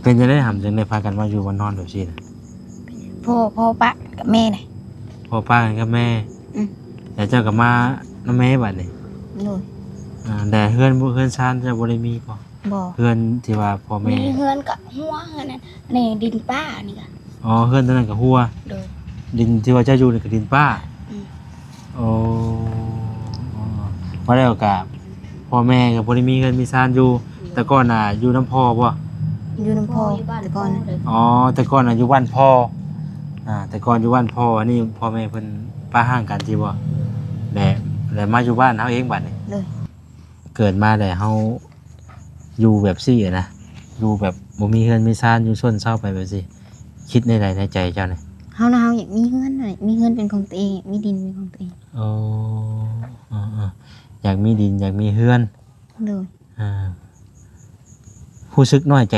ເປັນຈັ່ງໃດຫຳ ຈຶ່ງໄດ້ພາກັນມາຢູ່ມານອນແບບຊີ້ນະ? ພໍ່ ພໍ່ປະກັບແມ່ນະ. ພໍ່ປະກັນກັບແມ່. ອືມ. ແລ້ວເຈົ້າກໍມານຳແມ່ບັດນີ້? ໂດຍ. ອ່າ ແຕ່ເຮືອນ ເຮືອນຊານເຈົ້າບໍ່ໄດ້ມີບໍ່? ບໍ່. ເຮືອນທີ່ວ່າພໍ່ແມ່ ມີເຮືອນກໍຮົ້ວ ເຮືອນນັ້ນ ນີ້ດິນປ້ານີ້ກໍ. ອໍ ເຮືອນຕົວນັ້ນກໍຮົ້ວ. ໂດຍ. ດິນທີ່ວ່າເຈົ້າຢູ່ນີ້ກໍດິນປ້າ? ອືມ. ໂອ້ ວ່າແລ້ວກະພໍ່ແມ່ກໍບໍ່ໄດ້ມີເຮືອນມີຊານຢູ່. ໂດຍ. ແຕ່ກ່ອນນະຢູ່ນຳພໍ່ບໍ່? ຢູ່ນຳພໍ່ ຢູ່ບ້ານ ແຕ່ກ່ອນນະ. ອໍ ແຕ່ກ່ອນນະຢູ່ບ້ານພໍ່. ອ່າ ແຕ່ກ່ອນຢູ່ບ້ານພໍ່ ອັນນີ້ພໍ່ແມ່ເພິ່ນປະຮ້າງກັນຕິບໍ່? ແລະ ແລະມາຢູ່ບ້ານເຮົາເອງບັດນີ້? ໂດຍ. ເກີດມາແລ້ວເຮົາຢູ່ແບບຊີ້ນະ ຢູ່ແບບບໍ່ມີເຮືອນມີຊານ ຢູ່ຊົນເຊົາໄປແບບຊີ້ ຄິດແນວໃດໃນໃຈເຈົ້ານີ້? ເຮົານະ ເຮົາຢາກມີເຮືອນ ມີເຮືອນເປັນຂອງຕົວເອງ ມີດິນເປັນຂອງຕົວເອງ. ໂອ້ ເອີໆ ຢາກມີດິນ ຢາກມີເຮືອນ. ໂດຍ. ເອີ ຮູ້ສຶກນ້ອຍໃຈ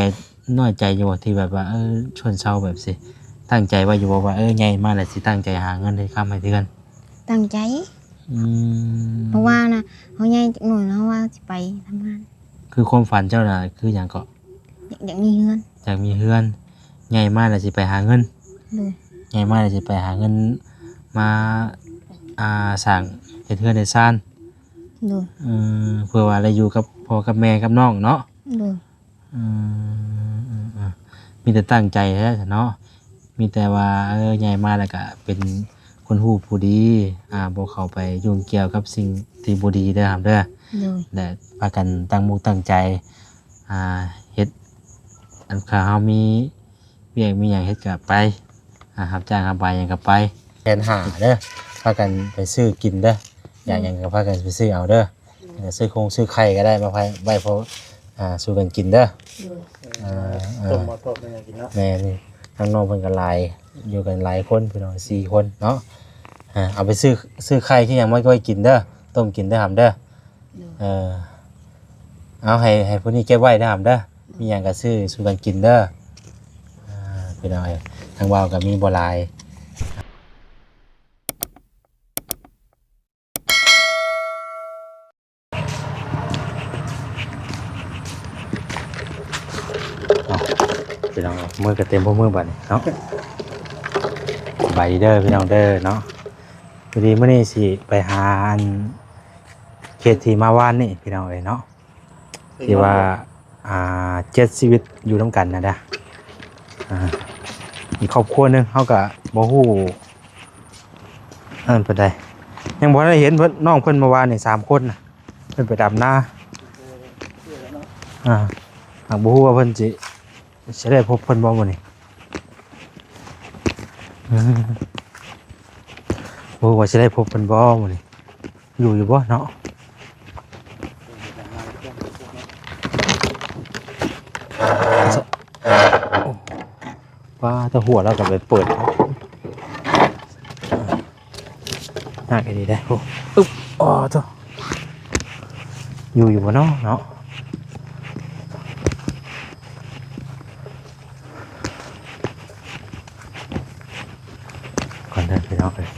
ນ້ອຍໃຈຢູ່ບໍ່ ທີ່ແບບວ່າ ເອີ ຊົນເຊົາແບບຊີ້ ຕັ້ງໃຈໄວ້ຢູ່ບໍ່ວ່າ ເອີ ໃຫຍ່ມາແລ້ວຊິຕັ້ງໃຈຫາເງິນເຮັດຄຳເຮັດເຮືອນ? ຕັ້ງໃຈ. ອືມ. ເພາະວ່ານະ ເຮົາໃຫຍ່ຈັກໜ້ອຍ ເຮົາວ່າຊິໄປທຳງານ. ຄືຄວາມຝັນເຈົ້ານະ ຄືຫຍັງເກາະ? ຢາກ ຢາກມີເຮືອນ. ຢາກມີເຮືອນ ໃຫຍ່ມາແລ້ວຊິໄປຫາເງິນ. ໂດຍ. ໃຫຍ່ມາແລ້ວຊິໄປຫາເງິນມາ ອ່າ ສ້າງເຮັດເຮືອນເຮັດຊານ. ໂດຍ. ເອີ ເພື່ອວ່າໄດ້ຢູ່ກັບພໍ່ກັບແມ່ກັບນ້ອງເນາະ. ໂດຍ. ອືມ ມີແຕ່ຕັ້ງໃຈແທ້ເນາະ ມີແຕ່ວ່າ ເອີ ໃຫຍ່ມາແລ້ວກະເປັນຄົນຮູ້ຜູ້ດີ ອ່າ ບໍ່ເຂົ້າໄປຫຍຸ້ງກ່ຽວກັບສິ່ງທີ່ບໍ່ດີເດີຫຳເດີ. ໂດຍ. ແລະ ພາກັນຕັ້ງມຸກຕັ້ງໃຈ ອ່າ ເຮັດ ອັນ ຖ້າເຮົາມີວຽກມີຫຍັງເຮັດກະໄປ ອ່າ ຮັບຈ້າງຮັບບາຍຫຍັງກະໄປ. ແສນຫ້າເດີ ພາກັນໄປຊື້ກິນເດີ ຢາກຫຍັງກະພາກັນໄປຊື້ເອົາເດີ. ໂດຍ. ຊື້ຄົງຊື້ໄຂ່ກໍໄດ້ ມາໄວ້ພໍ ອ່າ ສູ່ກັນກິນເດີ. ໂດຍ. ເອີ ເອີ ຕົ້ມໝໍ້ຕົ້ມຫຍັງກິນເນາະ. ແມ່ນ ທາງນ້ອງເພິ່ນກໍຫຼາຍ ຢູ່ກັນຫຼາຍຄົນ ພີ່ນ້ອງ ສີ່ຄົນເນາະ. ເອົາໄປຊື້ ຊື້ໄຂ່ຊື້ຫຍັງມາໄວ້ກິນເດີ ຕົ້ມກິນເດີຫຳເດີ. ໂດຍ. ເອີ ເອົາໃຫ້ ໃຫ້ຜູ້ນີ້ເກັບໄວ້ເດີຫຳເດີ ມີຫຍັງກໍຊື້ສູ່ກັນກິນເດີ. ອ່າ ພີ່ນ້ອງເອີຍ ທາງບ່າວກໍມີບໍ່ຫຼາຍ. ເອົາ ພີ່ນ້ອງ ມືກໍເຕັມຫົວມືບາດນີ້ເນາະ. ສະບາຍດີເດີພີ່ນ້ອງເດີເນາະ. ພໍດີມື້ນີ້ຊິໄປຫາອັນເຂດທີ່ມາວານນີ້ພີ່ນ້ອງເອີຍເນາະ ທີ່ວ່າ ອ່າ ເຈັດຊີວິດຢູ່ນຳກັນນະດາ ອ່າ ອີກຄອບຄົວໜຶ່ງ ເຮົາກໍບໍ່ຮູ້ ອັນນັ້ນປານໃດ ຍັງບໍ່ທັນໄດ້ເຫັນເພິ່ນ ນ້ອງເພິ່ນເມື່ອວານນີ້ສາມຄົນນະ ເພິ່ນໄປດຳນາ ອ່າ ຫາກບໍ່ຮູ້ວ່າເພິ່ນຊິ ຊິໄດ້ພົບເພິ່ນບໍ່ມື້ນີ້ ອືມ ບໍ່ຮູ້ວ່າຊິໄດ້ພົບເພິ່ນບໍ່ມື້ນີ້ ຢູ່ຢູ່ບໍ່ເນາະ. ປ້າ ຕາຫົວລາວກໍໄປເປີດ ຍາກອີ່ຫຼີເດ້. ໂອ້ ອຶບ ອໍ ໂທ້ ຢູ່ຢູ່ບໍ່ເນາະ ເນາະ. ກ່ອນເດີພີ່ນ້ອງເອີຍ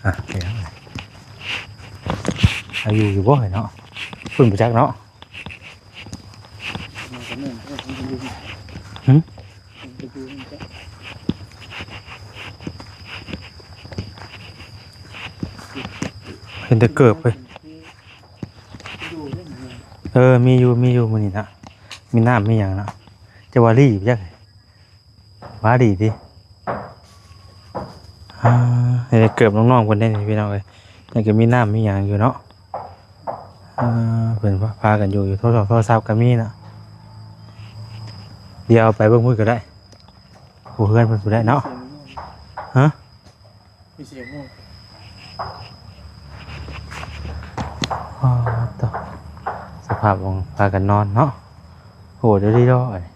ອ່ະ ເອົາຢູ່ຢູ່ບໍ່ເນາະ ເພິ່ນບໍ່ຈັກເນາະ. ຫຶ ເຫັນແຕ່ເກີບເວີຍ. ເອີ ມີຢູ່ ມີຢູ່ມື້ນີ້ນະ ມີນ້ຳມີຫຍັງນະ ຈະວ່າລີ້ຈັກ ວ່າດີຕິ ອ່າ ໃຫ້ເກີບນ້ອງໆເພິ່ນໄດ້ນີ້ພີ່ນ້ອງເອີຍ ຍັງກໍມີນ້ຳມີຫຍັງຢູ່ເນາະ. ອ່າ ເພິ່ນພາກັນຢູ່ ຢູ່ໂທລະສັບ ໂທລະສັບກໍມີນະ ດຽວໄປເບິ່ງພຸ້ນກໍໄດ້ ຜູ້ເຮືອນເພິ່ນຜູ້ໃດເນາະ. ຮະ? ມີສຽງ ອໍ ໂທ້ ສະພາບຂອງພາກັນນອນເນາະ ໂຫດອີ່ຫຼີເນາະ ອັນນີ້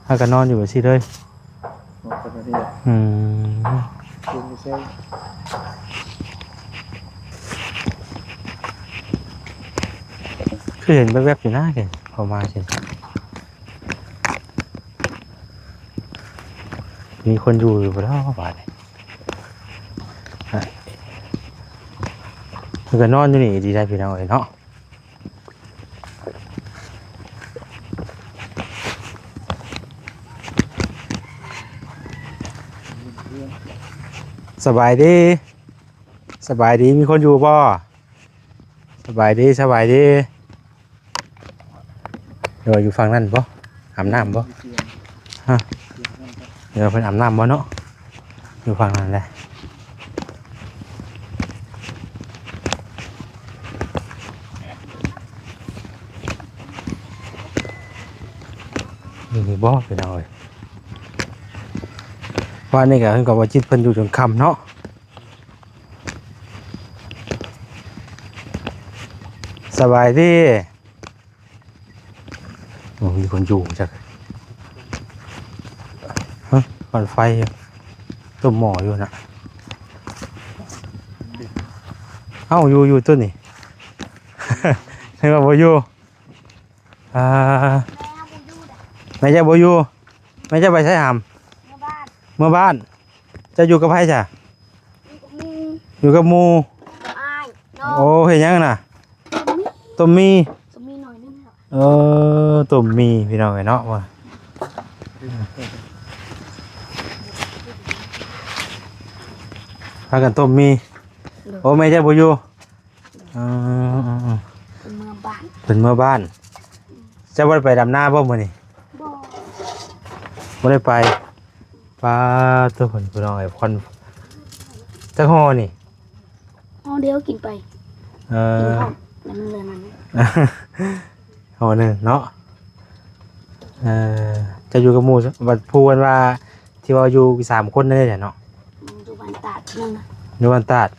ພາກັນນອນຢູ່ແບບຊີ້ເລີຍ ອືມ ຄືເຫັນແວບໆຢູ່ນະ ເຫັນເຂົ້າມາຊິ ມີຄົນຢູ່ຢູ່ບໍ່ເນາະບາດນີ້. ເພິ່ນກໍນອນຢູ່ນີ້ດີໄດ໋ພີ່ນ້ອງເອີຍເນາະ. ສະບາຍດີ ສະບາຍດີ ມີຄົນຢູ່ບໍ່? ສະບາຍດີ ສະບາຍດີ. ຫຼືວ່າຢູ່ຝັ່ງນັ້ນບໍ່? ອາບນ້ຳບໍ່? ຮະ? ຫຼືວ່າເພິ່ນອາບນ້ຳບໍ່ເນາະ? ຢູ່ຝັ່ງນັ້ນແຫຼະ. ນີ້ບໍ່ ພີ່ນ້ອງເອີຍ. ວານນີ້ກໍເພິ່ນກໍບໍ່ຈິດເພິ່ນຢູ່ຈົນຄ່ຳເນາະ. ສະບາຍດີ. ໂອ້ ມີຄົນຢູ່ຈັກ. ຮະ? ປັ່ນໄຟຢູ່ ຕົ້ມໝໍ້ຢູ່ນະ. ເອົ້າ ຢູ່ ຢູ່ຕົວນີ້ ນຶກວ່າບໍ່ຢູ່. ອ່າ ແມ່ເຈົ້າບໍ່ຢູ່. ແມ່ເຈົ້າໄປໃສຫຳ? ເມືອບ້ານ ເມືອບ້ານ. ເຈົ້າຢູ່ກັບໃຜຊະ? ຢູ່ກັບໝູ່ ຢູ່ກັບໝູ່ ກັບອ້າຍ. ໂອ້ ເຮັດຫຍັງນະ? ຕົ້ມໝີ່ ຕົ້ມໝີ່ ຕົ້ມໝີ່ໜ້ອຍໜຶ່ງ. ເອີ ຕົ້ມໝີ່ ພີ່ນ້ອງເອີຍເນາະ. ວ່າ ພາກັນຕົ້ມໝີ່. ໂດຍ. ໂອ້ ແມ່ເຈົ້າບໍ່ຢູ່. ເອີ ເອີ ເອີ ເພິ່ນເມືອບ້ານ ເພິ່ນເມືອບ້ານ. ເຈົ້າບໍ່ໄດ້ໄປດຳນາບໍ່ມື້ນີ້? ບໍ່ ບໍ່ໄດ້ໄປ. ປາໂຕ ເພິ່ນ ພີ່ນ້ອງເອີຍ ຄວັນ ຈັກຫໍ່ນີ້? ຫໍ່ດຽວກິນໄປ. ເອີ ກິນພ້ອມ ແລ້ວມັນເຫຼືອນັ້ນ ຫໍ່ໜຶ່ງເນາະ. ເອີ ເຈົ້າຢູ່ກັບໝູ່ ບັດຜູ້ເພິ່ນວ່າ ທີ່ວ່າຢູ່ສາມຄົນນັ້ນແຫຼະເນາະ. ອືມ ຢູ່ບ້ານຕາດນັ້ນນະ ຢູ່ບ້ານຕາດ.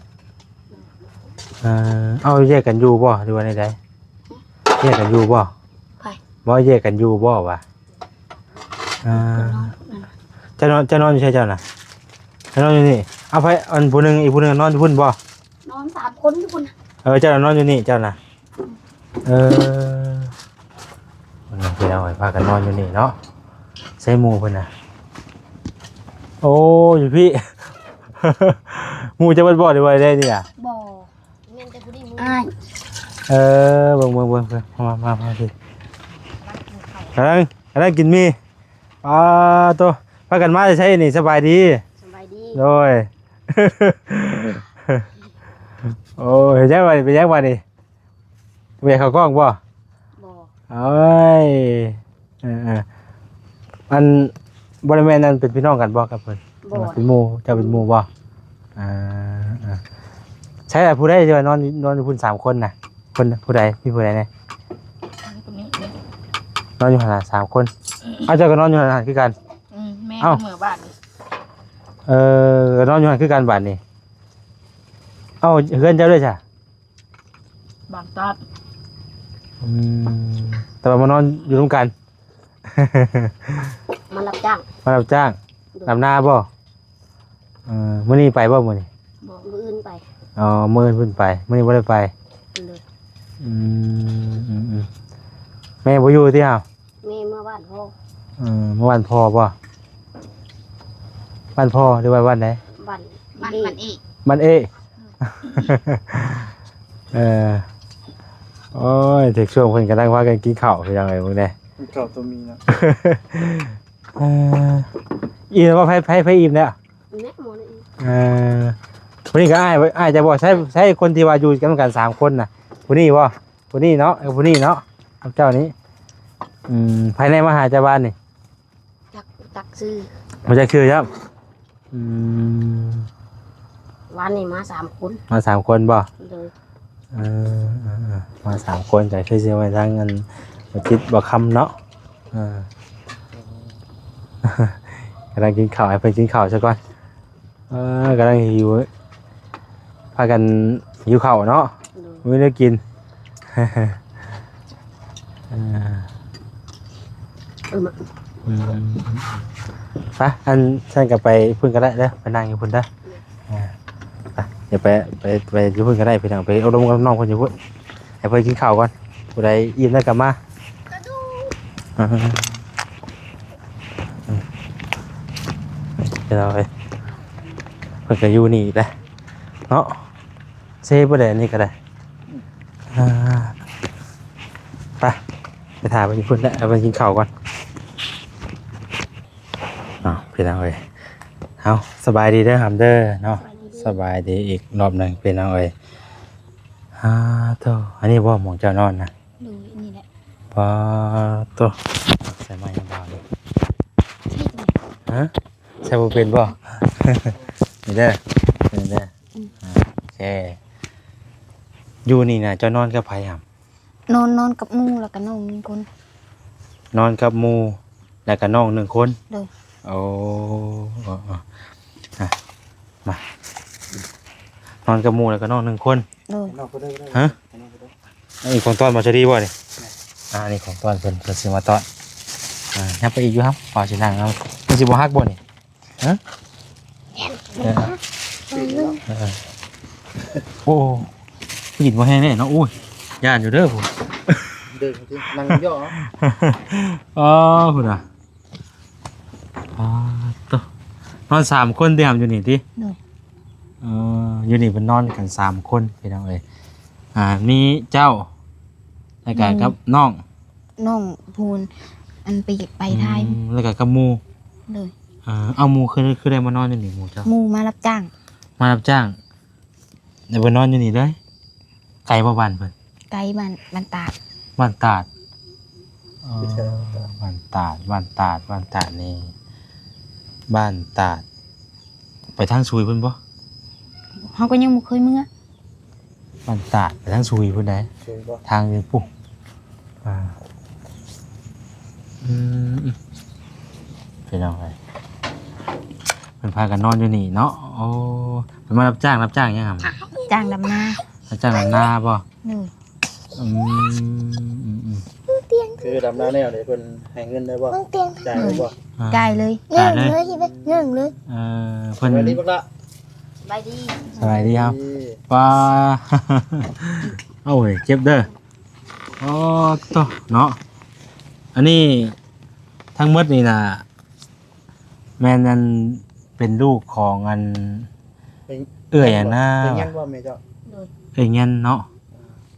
ເອີ ເອົາ ແຍກກັນຢູ່ບໍ່ ຫຼືວ່າແນວໃດ? ແຍກກັນຢູ່ບໍ່? ໃຜ? ບໍ່ ແຍກກັນຢູ່ບໍ່ວະ? ເອີ ເພິ່ນນອນນັ້ນນະ. ເຈົ້ານອນ ເຈົ້ານອນຢູ່ໃສເຈົ້ານະ? ເຈົ້ານອນຢູ່ນີ້. ເອົາ ໃຜ ອັນຜູ້ໜຶ່ງ ອີກຜູ້ໜຶ່ງນອນຢູ່ພຸ້ນບໍ່? ນອນສາມຄົນຢູ່ພຸ້ນ. ເອີ ເຈົ້ານອນຢູ່ນີ້ເຈົ້ານະ. ເອີ ພີ່ນ້ອງເອີຍ ພາກັນນອນຢູ່ນີ້ເນາະ. ໃສໝູ່ເພິ່ນນະ? ໂອ້ ຢູ່ພີ້. ໝູ່ເຈົ້າເບິດບໍ່ ຫຼືວ່າໃດນີ້ນະ? ບໍ່ ແມ່ນແຕ່ຜູ້ນີ້ໝູ່ ອ້າຍ. ເອີ ເບິ່ງ ເບິ່ງ ເບິ່ງ ເບິ່ງ ມາ ມາ ມາພີ້. ກຳລັງ ກຳລັງກິນໝີ່. ປາໂຕ ພາກັນມາແຕ່ໃສນີ້? ສະບາຍດີ ສະບາຍດີ. ໂດຍ. ໂອ້ຍ ເຮັດຫຍັງວະນີ້? ເປັນຫຍັງວະນີ້? ບໍ່ຢາກເຂົ້າກ້ອງບໍ່? ບໍ່. ໂອ້ຍ ເອີໆ ອັນ ບໍ່ໄດ້ແມ່ນ ອັນ ເປັນພີ່ນ້ອງກັນບໍ່ກັບເພິ່ນ? ບໍ່. ເປັນໝູ່ ເຈົ້າເປັນໝູ່ບໍ່? ອ່າ ອ່າ ໃຊ່ລະ ຜູ້ໃດທີ່ວ່ານອນ ນອນຢູ່ພຸ້ນສາມຄົນນະ? ຄົນ ຜູ້ໃດ? ມີຜູ້ໃດແດ່? ນອນຢູ່ຫັ້ນນະສາມຄົນ. ເອົ້າ ເຈົ້າກໍນອນຢູ່ຫັ້ນຄືກັນ? ອືມ ແມ່ ເອົ້າ ເມືອບ້ານ. ເອີ ກໍນອນຢູ່ຫັ້ນຄືກັນບາດນີ້. ເອົ້າ ເຮືອນເຈົ້າເດ້ຊະ? ບ້ານຕາດ. ອືມ ແຕ່ວ່າມານອນຢູ່ນຳກັນ. ມາຮັບຈ້າງ ມາຮັບຈ້າງ. ໂດຍ. ດຳນາບໍ່? ເອີ ມື້ນີ້ໄປບໍ່ມື້ນີ້? ບໍ່ ມື້ອື່ນໄປ. ອໍ ມື້ອື່ນເພິ່ນໄປ ມື້ນີ້ບໍ່ໄດ້ໄປ. ໂດຍ. ອືມ ອືມ ອືມ ແມ່ບໍ່ຢູ່ຕິເຮົາ? ແມ່ເມືອບ້ານພໍ່. ເອີ ເມືອບ້ານພໍ່ບໍ່? ບ້ານພໍ່ ຫຼືວ່າບ້ານໃດ? ບ້ານ ບ້ານເອ ບ້ານເອ. ເອີ ໂອ້ຍ ຖືກຊ່ວງເພິ່ນກຳລັງພາກັນກິນເຂົ້າ ພີ່ນ້ອງເອີຍ ເບິ່ງແດ່ ກິນເຂົ້າຕົວມີນະ. ເອີ ອີ່ມແລ້ວບໍ່? ໃຜ ໃຜ ໃຜອີ່ມແລ້ວ? ແມ່ໝໍນະອີ່ມ. ເອີ ຜູ້ນີ້ກໍອ້າຍ ອ້າຍຈະບອກ ໃຊ້ ໃຊ້ຄົນທີ່ວ່າຢູ່ນຳກັນສາມຄົນນະ ຜູ້ນີ້ບໍ່? ຜູ້ນີ້ເນາະ ເອີ ຜູ້ນີ້ເນາະ ກັບເຈົ້ານີ້. ອືມ ໃຜແນ່ມາຫາເຈົ້າວານນີ້? ຈັກ ຈັກຊື່ ບໍ່ຈັກຊື່ຊ້ຳ. ອືມ ວານນີ້ມາສາມຄົນ. ມາສາມຄົນບໍ່? ໂດຍ. ເອີ ເອີ ເອີ ມາສາມຄົນ ກໍຄືຊິມາທາງອັນ ບໍ່ຈິດບໍ່ຄຳເນາະ. ເອີ ກຳລັງກິນເຂົ້າ ໃຫ້ເພິ່ນກິນເຂົ້າຊະກ່ອນ. ເອີ ກຳລັງຫິວ ພາກັນຫິວເຂົ້າເນາະ. ໂດຍ. ບໍ່ມີແນວກິນ. ເອີ ເອີ ມາ ອືມ ໄປ ອັນ ຊັ້ນກໍໄປພຸ້ນກໍໄດ້ເດີ ໄປນັ່ງຢູ່ພຸ້ນເດີ. ອ່າ ໄປ ດຽວໄປ ໄປ ໄປຢູ່ພຸ້ນກໍໄດ້ ພີ່ນ້ອງ ໄປອົບລົມກັບນ້ອງເພິ່ນຢູ່ພຸ້ນ ໃຫ້ເພິ່ນກິນເຂົ້າກ່ອນ ຜູ້ໃດອີ່ມແລ້ວກໍມາ. ອ່າ ພີ່ນ້ອງເອີຍ ເພິ່ນກໍຢູ່ນີ້ແຫຼະເນາະ. ເຊບໍ່ໄດ້ ອັນນີ້ກໍໄດ້. ອ່າ ໄປ ໄປຖ້າເພິ່ນຢູ່ພຸ້ນແຫຼະ ເອົາໄປກິນເຂົ້າກ່ອນ. ເອົາ ພີ່ນ້ອງເອີຍ ເອົາ ສະບາຍດີເດີຫຳເດີເນາະ. ສະບາຍດີ ສະບາຍດີອີກລອບໜຶ່ງພີ່ນ້ອງເອີຍ. ອ່າ ໂທ້ ອັນນີ້ບໍ່ໝ່ອງເຈົ້ານອນນະ? ໂດຍ ອັນນີ້ແຫຼະ. ປາໂຕ ໃສ່ໄມ້ຍາວໆນີ້ ຮະ? ໃສ່ບໍ່ເປັນບໍ່? ນີ້ເດີ ນີ້ເດີ. ອືມ ອ່າ ໂອເຄ ຢູ່ນີ້ນະ ເຈົ້ານອນກັບໃຜຫຳ? ນອນ ນອນກັບໝູ່ ແລ້ວກໍນ້ອງໜຶ່ງຄົນ. ນອນກັບໝູ່ ແລ້ວກໍນ້ອງໜຶ່ງຄົນ. ໂດຍ. ໂອ້ ເອີໆ ອ່ະ ມາ ນອນກັບໝູ່ ແລ້ວກໍນ້ອງໜຶ່ງຄົນ. ໂດຍ. ຮະ? ອັນນີ້ຂອງຕ້ອນມາຊະດີບໍ່ນີ້? ແມ່ນ. ອ່າ ອັນນີ້ຂອງຕ້ອນເພິ່ນ ເພິ່ນຊື້ມາຕ້ອນ. ອ່າ ຍັບໄປອີກຢູ່ຫຳ ວ່າຊິນັ່ງເອົາ ມັນຊິບໍ່ຫັກບໍ່ນີ້? ຮະ? ເອີ ເອີ ໂອ້ ກິນບໍ່ແຮງເດ້ເນາະ. ໂອ້ຍ ຢ້ານຢູ່ເດີພຸ້ນ ເດີ ນັ່ງຍໍ້. ອໍ ພຸ້ນນະ. ປາໂຕ ນອນສາມຄົນຕິຫຳ ຢູ່ນີ້ຕິ? ໂດຍ. ເອີ ຢູ່ນີ້ເພິ່ນນອນກັນສາມຄົນພີ່ນ້ອງເອີຍ. ອ່າ ມີເຈົ້າ ແລ້ວກະ ອືມ ກັບນ້ອງ ນ້ອງພູນ ອັນໄປ ໄປໄທ. ອືມ ແລ້ວກະກັບໝູ່. ໂດຍ. ເອີ ເອົາ ໝູ່ຄື ຄືໄດ້ມານອນຢູ່ນີ້ ໝູ່ເຈົ້າ? ໝູ່ມາຮັບຈ້າງ. ມາຮັບຈ້າງ. ແລ້ວເພິ່ນນອນຢູ່ນີ້ເລີຍ? ໄກບໍ່ບ້ານເພິ່ນ? ໄກ ບ້ານ ບ້ານຕາດ. ບ້ານຕາດ. ອໍ ບ້ານຕາດ ບ້ານຕາດ ບ້ານຕາດນີ້ ບ້ານຕາດ ໄປທາງຊຸຍພຸ້ນບໍ່? ເຮົາກໍຍັງບໍ່ເຄີຍເມືອ. ບ້ານຕາດໄປທາງຊຸຍພຸ້ນໃດ໋ ທາງຢູ່ພຸ້ນ. ອ່າ ອືມ ພີ່ນ້ອງເອີຍ ເພິ່ນພາກັນນອນຢູ່ນີ້ເນາະ. ໂອ້ ເພິ່ນມາຮັບຈ້າງ ຮັບຈ້າງຫຍັງຫຳ? ຈ້າງດຳນາ. ຮັບຈ້າງດຳນາບໍ່? ໂດຍ. ອືມ ອືມໆ ຄືດຳນາແນວໃດ ເພິ່ນໃຫ້ເງິນໄດ້ບໍ່? ຈ່າຍໄດ້ບໍ່? ອ່າ ຈ່າຍເລີຍ. ຈ່າຍເລີຍ ເງິນເລີຍ. ເອີ ເພິ່ນ ສະບາຍດີບັກລະ. ສະບາຍດີ. ສະບາຍດີເຮົາ. ປາ ເອົາເວີຍ ເຈັບເດີ. ອໍ ໂຕ ເນາະ ອັນນີ້ທັງໝົດນີ້ນະ ແມ່ນອັນ ເປັນລູກຂອງອັນ ເອີ ເອື້ອຍອັນນາ ເອື້ອຍຫຍັງບໍ່ແມ່ເຈົ້າ? ໂດຍ. ເອື້ອຍຫຍັງເນາະ.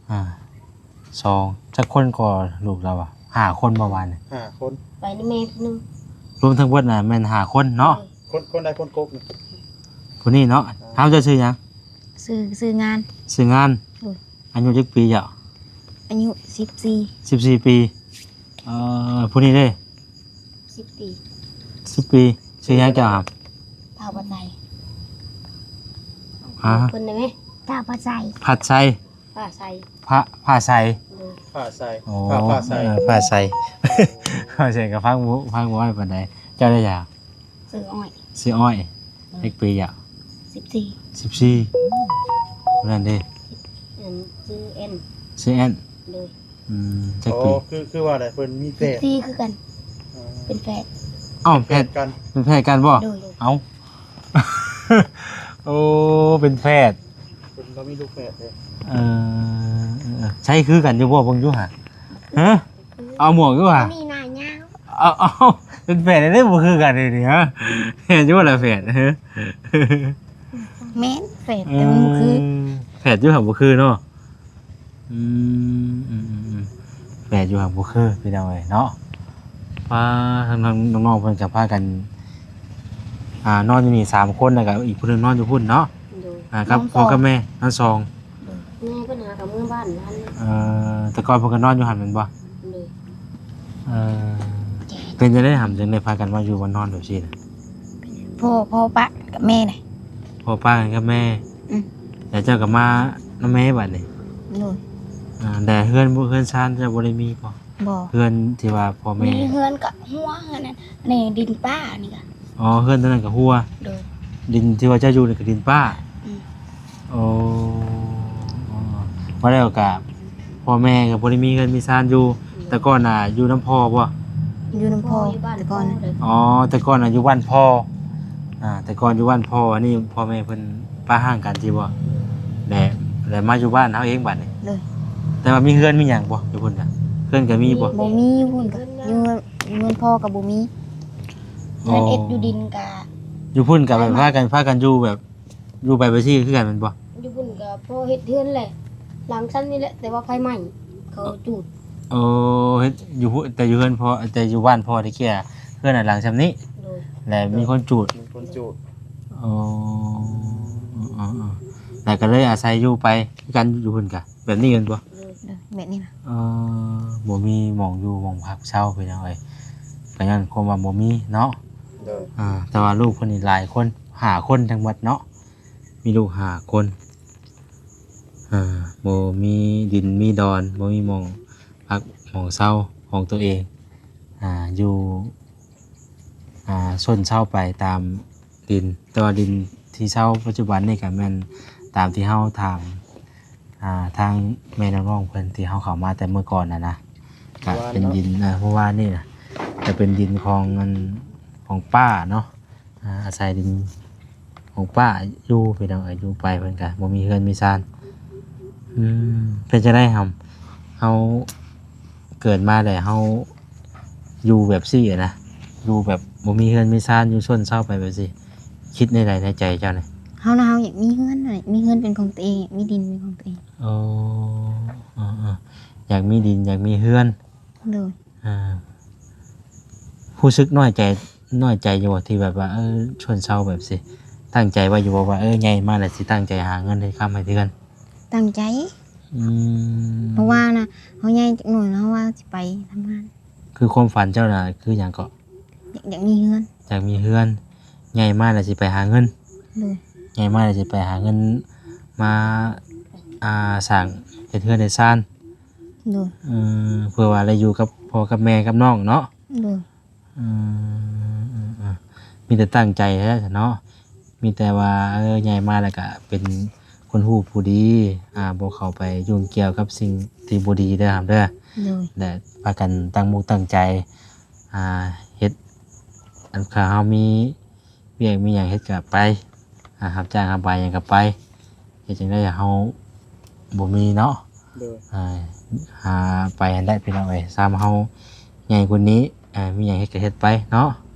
ອ່າ ສອງ ຈັກຄົນກໍລູກລາວອະ? ຫ້າຄົນບໍ່ວານນີ້? ຫ້າຄົນ. ໄປນຳແມ່ຜູ້ໜຶ່ງ. ລວມທັງເບິດນະແມ່ນຫ້າຄົນເນາະ. ໂດຍ. ຄົນ ຄົນໃດຄົນກົກນີ້? ຜູ້ນີ້ເນາະ. ອ່າ ຖາມເຈົ້າຊື່ຫຍັງ? ຊື່ ຊື່ງານ. ຊື່ງານ. ໂດຍ. ອາຍຸຈັກປີເຈົ້າ? ອາຍຸສິບສີ່. ສິບສີ່ປີ. ເອີ ຜູ້ນີ້ເດ້? ສິບປີ. ສິບປີ. ຊື່ຫຍັງເຈົ້າ? ທ້າວພະໄຊ. ຮະ? ເພິ່ນໄດ້ໄໝ? ທ້າວພະໄຊ. ພັດໄຊ. ພະ ພະໄຊ. ໂດຍ. ພະໄຊ. ໂອ້ ພະ ພະໄຊ. ເອີ ພະໄຊ. ພະໄຊກໍຟັງບໍ່ ຟັງບໍ່ໄດ້ປານໃດ. ເຈົ້າໄດ້ຫຍັງ? ຊື່ອ້ອຍ. ຊື່ອ້ອຍ. ໂດຍ. ຈັກປີເຈົ້າ? ສິບສີ່. ສິບສີ່. ຜູ້ນັ້ນເດ້? ອັນ ຊື່ແອນ. ຊື່ແອນ. ໂດຍ. ອືມ ຈັກປີ? ອໍ ຄື ຄືວ່າໃດ ເພິ່ນມີແຝດ. ສິບສີ່ຄືກັນ. ອໍ ເປັນແຝດ. ເອົ້າ ເປັນແຝດກັນ. ເປັນແຝດກັນບໍ່? ໂດຍ. ເອົ້າ ໂອ້ ເປັນແຝດ. ເພິ່ນກໍມີລູກແຝດເດ້. ເອີ ໃຊ້ຄືກັນຢູ່ບໍ່? ເບິ່ງຢູ່ຫາ. ຮະ? ເອົາໝວກຢູ່ຫາ. ອັນນີ້ໜ້າຍາວ. ເອົາ ເອົາ ເປັນແຝດໄດ້ບໍ່ຄືກັນເດນີ້ ຮະ? ແມ່ນຢູ່ບໍ່ລະແຝດ? ຮະ? ແມ່ນແຝດ ແຕ່ມັນບໍ່ຄື. ເອີ ແຝດຢູ່ຫາບໍ່ຄືເນາະ. ອືມ ອືມໆໆ ແຝດຢູ່ຫາບໍ່ຄື ພີ່ນ້ອງເອີຍເນາະ. ປ້າ ທາງ ທາງນ້ອງໆເພິ່ນກໍພາກັນ ອ່າ ນອນຢູ່ນີ້ສາມຄົນ ແລ້ວກໍອີກຜູ້ໜຶ່ງນອນຢູ່ພຸ້ນເນາະ. ໂດຍ. ອ່າ ກັບພໍ່ກັບແມ່ ນອນສອງ. ໂດຍ. ແມ່ເພິ່ນຫາກໍເມືອບ້ານນັ້ນ. ເອີ ແຕ່ກ່ອນເພິ່ນກໍນອນຢູ່ຫັ້ນແມ່ນບໍ່? ໂດຍ. ເອີ ເປັນຈັ່ງໃດຫຳ ຈຶ່ງໄດ້ພາກັນມາຢູ່ມານອນແບບຊີ້ນະ? ພໍ່ ພໍ່ປະກັບແມ່ນະ. ພໍ່ປະກັນກັບແມ່. ອືມ. ແລ້ວເຈົ້າກໍມານຳແມ່ບັດນີ້? ໂດຍ. ອ່າ ແຕ່ເຮືອນ ເຮືອນຊານເຈົ້າບໍ່ໄດ້ມີບໍ່? ບໍ່. ເຮືອນທີ່ວ່າພໍ່ແມ່ ມີເຮືອນກໍຮົວ ເຮືອນນັ້ນ ນີ້ດິນປ້ານີ້ກະ. ອໍ ເຮືອນຕົວນັ້ນກໍຮົວ. ໂດຍ. ດິນທີ່ວ່າເຈົ້າຢູ່ນີ້ກໍດິນປ້າ. ອືມ. ໂອ້ ວ່າແລ້ວກະພໍ່ແມ່ກໍບໍ່ໄດ້ມີເຮືອນມີຊານຢູ່. ໂດຍ. ແຕ່ກ່ອນນະຢູ່ນຳພໍ່ບໍ່? ຢູ່ນຳພໍ່ ຢູ່ບ້ານ ແຕ່ກ່ອນ. ອໍ ແຕ່ກ່ອນນະຢູ່ບ້ານພໍ່. ອ່າ ແຕ່ກ່ອນຢູ່ບ້ານພໍ່ ອັນນີ້ພໍ່ແມ່ເພິ່ນປະຮ້າງກັນຊີ້ບໍ່? ແລະ ແລະມາຢູ່ບ້ານເຮົາເອງບັດນີ້. ໂດຍ. ແຕ່ວ່າມີເຮືອນມີຫຍັງບໍ່ຢູ່ພຸ້ນນະ? ເຮືອນກໍມີບໍ່? ບໍ່ມີ. ຢູ່ພຸ້ນກໍຢູ່ເຮືອນ ຢູ່ເຮືອນພໍ່ກໍບໍ່ມີ. ອໍ. ເຮືອນເຮັດຢູ່ດິນກໍ ຢູ່ພຸ້ນກໍແບບພາກັນ ພາກັນຢູ່ແບບ ຢູ່ໄປໄປຊີ້ຄືກັນແມ່ນບໍ່? ຢູ່ພຸ້ນກໍ ພໍເຮັດເຮືອນແຫຼະ ຫຼັງຊ່ຳນີ້ແຫຼະ ແຕ່ວ່າໄຟໄໝ້ ເຂົາຈູດ. ໂອ້ ເຮັດຢູ່ພຸ້ນ ແຕ່ຢູ່ເຮືອນພໍ່ ແຕ່ຢູ່ບ້ານພໍ່ໄດ້ເກຍເຮືອນນະ ຫຼັງຊ່ຳນີ້ ໂດຍ ແລະມີຄົນຈູດ. ມີຄົນຈູດ. ໂອ້ ເອີໆ ແລ້ວກໍເລີຍອາໄສຢູ່ໄປຄືກັນ ຢູ່ພຸ້ນກະແບບນີ້ແມ່ນບໍ່? ໂດຍ ແບບນີ້ນະ. ເອີ ບໍ່ມີໝ່ອງຢູ່ໝ່ອງພັກເຊົາ ພີ່ນ້ອງເອີຍ ກໍຍ້ອນຄວາມວ່າບໍ່ມີເນາະ. ໂດຍ ອ່າ ແຕ່ວ່າລູກເພິ່ນນີ້ຫຼາຍຄົນ ຫ້າຄົນທັງໝົດເນາະ ມີລູກຫ້າຄົນ ອ່າ ບໍ່ມີດິນມີດອນ ບໍ່ມີໝ່ອງພັກໝ່ອງເຊົາຂອງຕົວເອງ ອ່າ ຢູ່ ອ່າ ຊົນເຊົ່າໄປຕາມດິນ ແຕ່ວ່າດິນທີ່ເຊົ່າປັດຈຸບັນນີ້ກໍແມ່ນຕາມທີ່ເຮົາຖາມ ອ່າ ທາງແມ່ນ້ອງໆເພິ່ນ ທີ່ເຮົາເຂົ້າມາແຕ່ມື້ກ່ອນນະນະ ກໍເປັນດິນ ເອີ ເມື່ອວານນີ້ນະ ກໍເປັນດິນຂອງອັນ ຂອງປ້າເນາະ. ອາ ອາໄສດິນຂອງປ້າຢູ່ ພີ່ນ້ອງເອີຍ ຢູ່ໄປເພິ່ນກະບໍ່ມີເຮືອນມີຊານ. ອືມ ເປັນຈັ່ງໃດຫຳ ເຮົາເກີດມາແລ້ວເຮົາຢູ່ແບບຊີ້ນະ ຢູ່ແບບບໍ່ມີເຮືອນມີຊານ ຢູ່ຊົນເຊົາໄປແບບຊີ້ ຄິດແນວໃດໃນໃຈເຈົ້ານີ້? ເຮົານະ ເຮົາຢາກມີເຮືອນ ມີເຮືອນເປັນຂອງຕົວເອງ ມີດິນເປັນຂອງຕົວເອງ. ໂອ້ ເອີໆ ຢາກມີດິນ ຢາກມີເຮືອນ. ໂດຍ ອ່າ ຮູ້ສຶກນ້ອຍໃຈ ນ້ອຍໃຈຢູ່ບໍ່ ທີ່ແບບວ່າ ເອີ ຊົນເຊົາແບບຊີ້ ຕັ້ງໃຈໄວ້ຢູ່ບໍ່ວ່າ ເອີ ໃຫຍ່ມາແລ້ວຊິຕັ້ງໃຈຫາເງິນເຮັດຄຳເຮັດເຮືອນ? ຕັ້ງໃຈ. ອືມ ເພາະວ່ານະ ເຮົາໃຫຍ່ຈັກໜ້ອຍ ເຮົາວ່າຊິໄປທຳງານ. ຄືຄວາມຝັນເຈົ້ານະ ຄືຫຍັງເກາະ? ຢາກ ຢາກມີເຮືອນ. ຢາກມີເຮືອນ ໃຫຍ່ມາແລ້ວຊິໄປຫາເງິນ. ໂດຍ ໃຫຍ່ມາແລ້ວຊິໄປຫາເງິນມາ ອ່າ ສ້າງເຮັດເຮືອນເຮັດຊານ. ໂດຍ ເອີ ເພື່ອວ່າໄດ້ຢູ່ກັບພໍ່ກັບແມ່ກັບນ້ອງເນາະ. ໂດຍ ເອີ ເອີ ເອີ ມີແຕ່ຕັ້ງໃຈແທ້ຊະເນາະ ມີແຕ່ວ່າ ເອີ ໃຫຍ່ມາແລ້ວກະເປັນຄົນຮູ້ຜູ້ດີ ອ່າ ບໍ່ເຂົ້າໄປຫຍຸ້ງກ່ຽວກັບສິ່ງທີ່ບໍ່ດີເດີຫຳເດີ. ໂດຍ ແລະ ພາກັນຕັ້ງມຸກຕັ້ງໃຈ ອ່າ ເຮັດ ອັນ ຖ້າເຮົາມີວຽກມີຫຍັງເຮັດກະໄປ ອ່າ ຮັບຈ້າງຮັບບາຍຫຍັງກະໄປ ເຮັດຈັ່ງໃດເຮົາບໍ່ມີເນາະ. ໂດຍ ອ່າ ຫາໄປຫັ້ນແຫຼະ ພີ່ນ້ອງເອີຍ ຊຳເຮົາໃຫຍ່ກວ່ານີ້ ອ່າ ມີຫຍັງເຮັດກະເຮັດໄປເນາະ.